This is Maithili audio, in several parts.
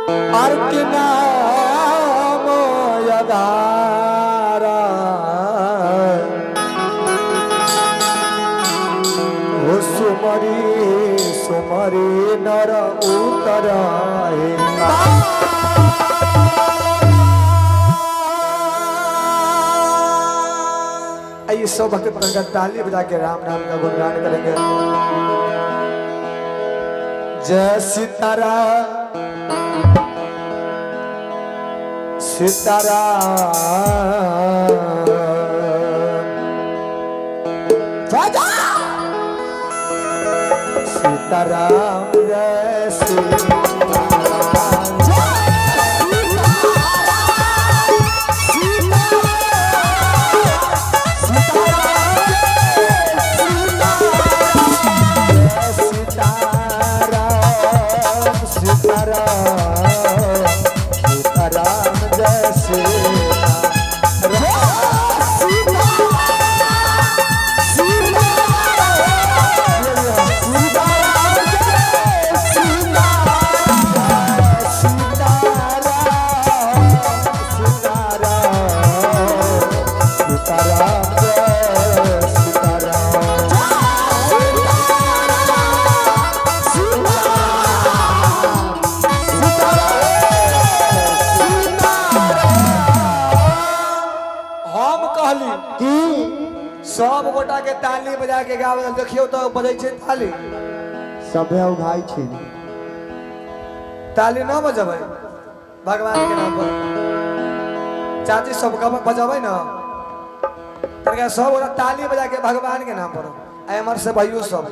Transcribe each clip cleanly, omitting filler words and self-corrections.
और के नाम अधारा हो सुमरी सुमरी नर उतर आइए सब भक्त प्रगट ताली बजा के राम नाम का गुणगान करेंगे। जय सीताराम सीताराम जय जय सीताराम जय सीताराम सीताराम सीताराम सीताराम जय सीताराम सीताराम जय सीताराम हम कहली की सब गोटा के ताली बजा के गावे देखियो तो बजै छै ताली। सभे उघाइ छै। ताली न बजबै भगवान के नाम पर। चाची सब बजबै न तनिका सब गोटा ताली बजा के भगवान के नाम पर। आ एमहर से भाइयो सब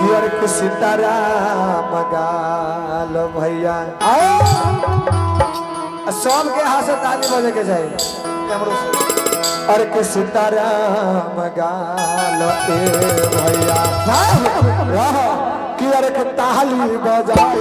कियर के सीताराम गाल भैया आओ सब के हाथ से ताली बजे के जाए हमरो से। अरे के सीताराम गाल ए भैया रह कि अरे के ताली बजाए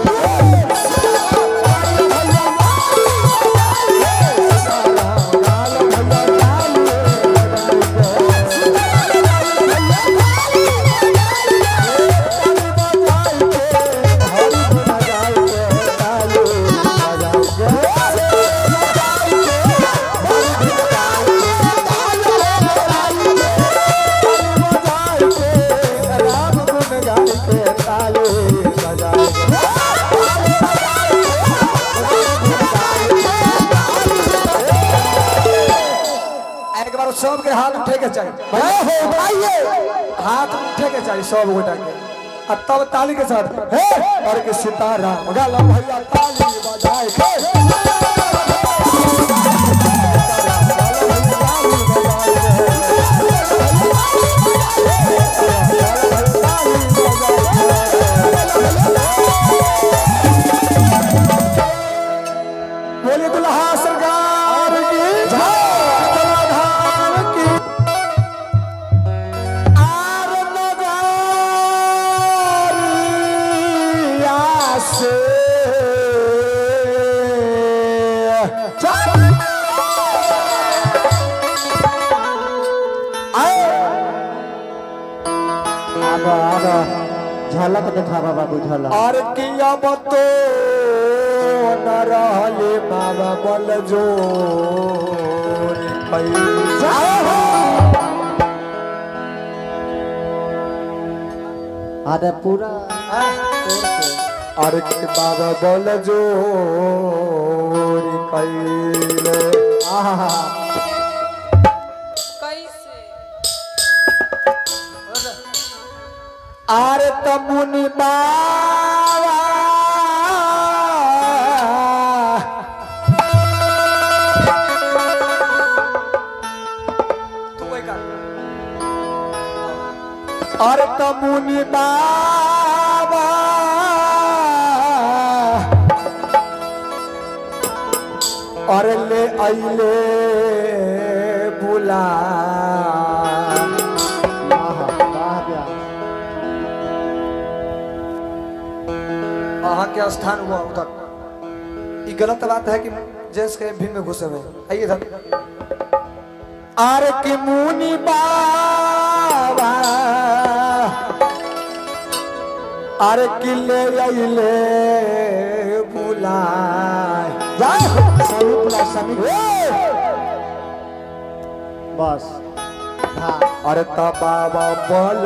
एक बार सबके हाथ उठे के चाहिए, हाथ उठे के चाहिए सब गोटा के, आ तब ताली के साथ हे और के सीताराम गाला भैया ताली बजाए के बोले दुल्हा सरकार की जय, धाम की आर नगरिया से आए। आब आब झलक देखाबा बाबू झलक। और किया बतो न रहले बाबा बल जोर अरे पूरा और के बाबा बल जोर कैले। आहा कैसे आरे तमुनि बाबा तू वही कर। अरे तमुनि बाबा अरे ले अइले बुला। वाह वाह ब्यास। अहाँ के स्थान हुआ उधर। ये गलत बात है कि जेंट्स के भीड़ में घुसे हुए। आइए इधर। आर के मुनि बाबा अरे किले अइले बुलाए जय हो। समीप ला समीप बस हाँ अरे त बाबा बोल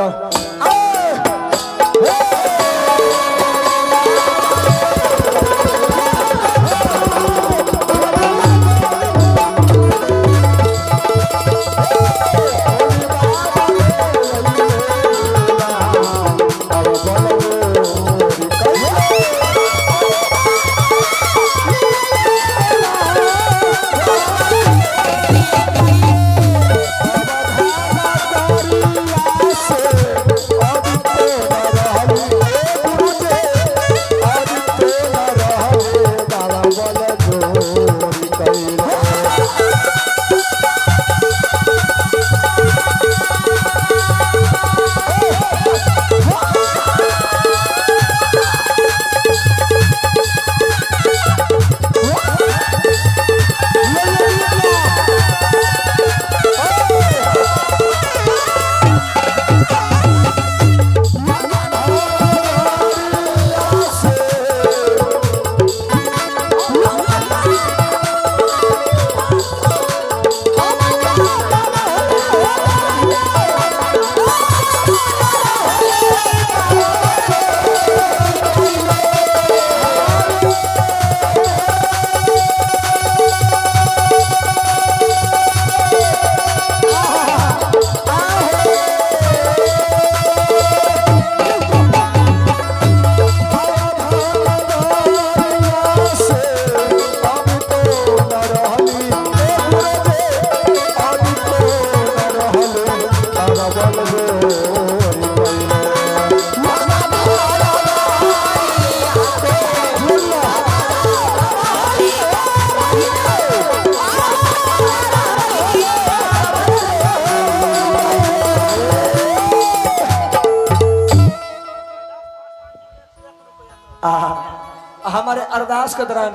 हमारे अरदास के दौरान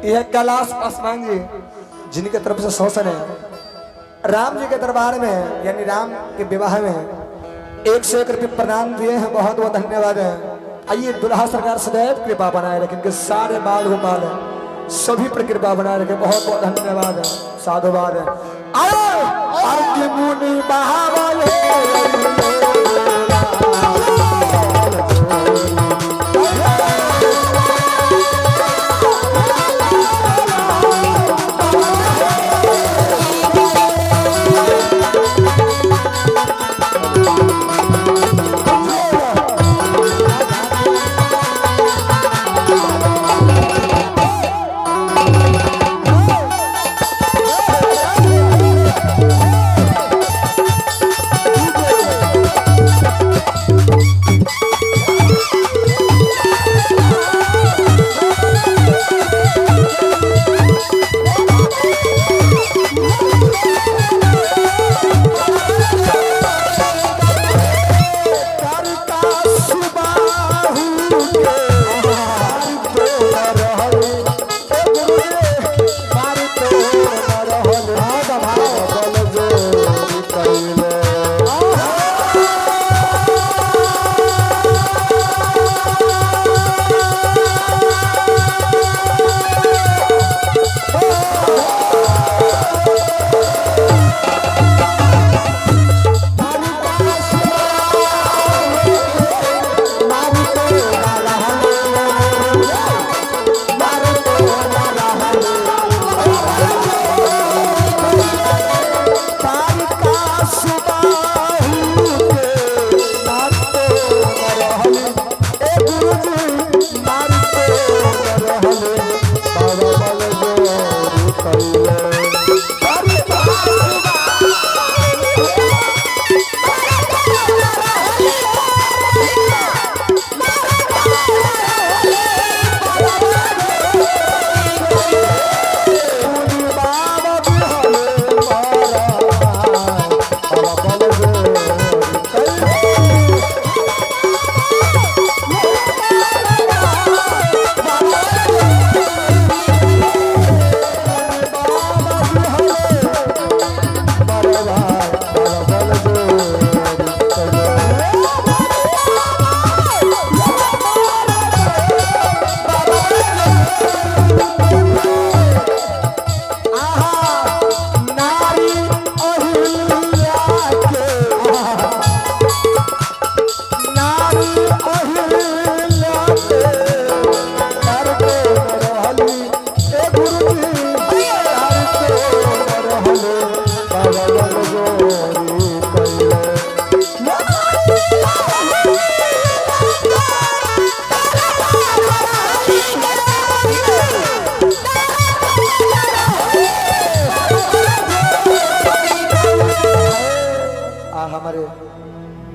यह कैलाश पासवान जी जिनके तरफ से शोषण है राम जी के दरबार में यानी राम के विवाह में 101 रुपये प्रदान दिए हैं, बहुत बहुत धन्यवाद है। आइए दुल्हा सरकार सदैव कृपा बनाए रखें, इनके सारे बाल गोपाल है सभी पर कृपा बनाए रखें, बहुत बहुत धन्यवाद है, साधुवाद है। आरती मुनि महाबल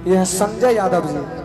यह संजय यादव जी।